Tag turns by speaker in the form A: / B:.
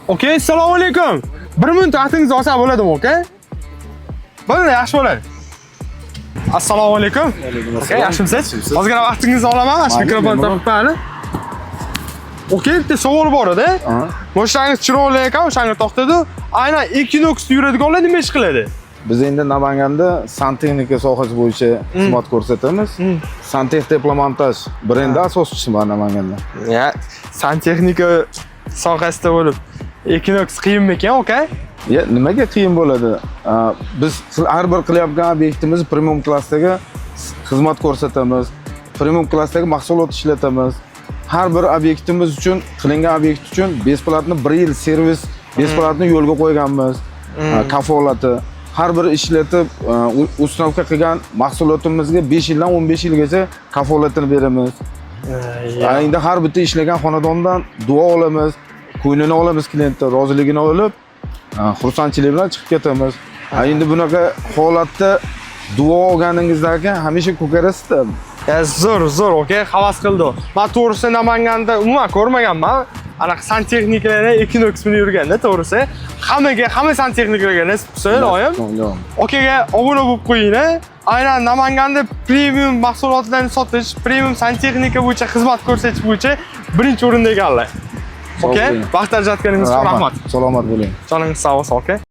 A: Aka, assalomu alaykum. Bir minut vaqtingizni olsam bo'ladimi, aka? Bo'ladi, yaxshi bo'ladi. Assalomu alaykum. Aka, yaxshimisiz? Ozgina vaqtingizni olaman, mana shu mikrofon topib. Aka, bitta savol bor edi. Moshinangiz chiroyli ekan, o'shanga to'xtadi. Aynan Equinox yuradiganlar nima ish qiladi?
B: Biz endi Namanganda santexnika sohasi bo'yicha xizmat ko'rsatamiz. Santex Teplomontaj brendi asoschisi bor Namanganda.
A: Ya, santexnika sohasida bo'lib Equinox qiyinmikan, aka?
B: Ya, nimaga qiyin bo'ladi? Biz har bir qilayotgan obyektimiz premium klassdagi xizmat ko'rsatamiz. Premium klassdagi mahsulot ishlatamiz. Har bir obyektimiz uchun, qilingan obyekt uchun бесплатно 1 yil servis, бесплатно yo'lga qo'yganmiz. Kafolati. Har bir ishlatib, установка qilgan mahsulotimizga 5 yildan 15 yilgacha kafolatini beramiz. Endi har bitta ishlagan xonadondan duo olamiz, ko'nglini olamiz klientni, roziligini olib, xursandchilik bilan chiqib ketamiz. Endi bunaqa holatda duo olganingizdan keyin hamisha ko'karasizda.
A: Ya, zo'r, zo'r, aka, havas qildi. Men to'g'risi Namanganda umuman ko'rmaganman. Anaqa santexnikalarni Equinox minib yurganda, to'g'risi. Hammaga, hamma santexnikalarga nasib qilsin, iloyim. Okaga obuna bo'lib qo'ying. Aynan Namanganda premium mahsulotlarni sotish, premium santexnika bo'yicha xizmat ko'rsatish bo'yicha birinchi o'rinda ekanlar.
B: Sog'
A: Aka,
B: bo'ling.
A: vaqt ajratganingiz uchun rahmat.
B: Salomat bo'ling.
A: Joningiz sog' bo'lsin, aka.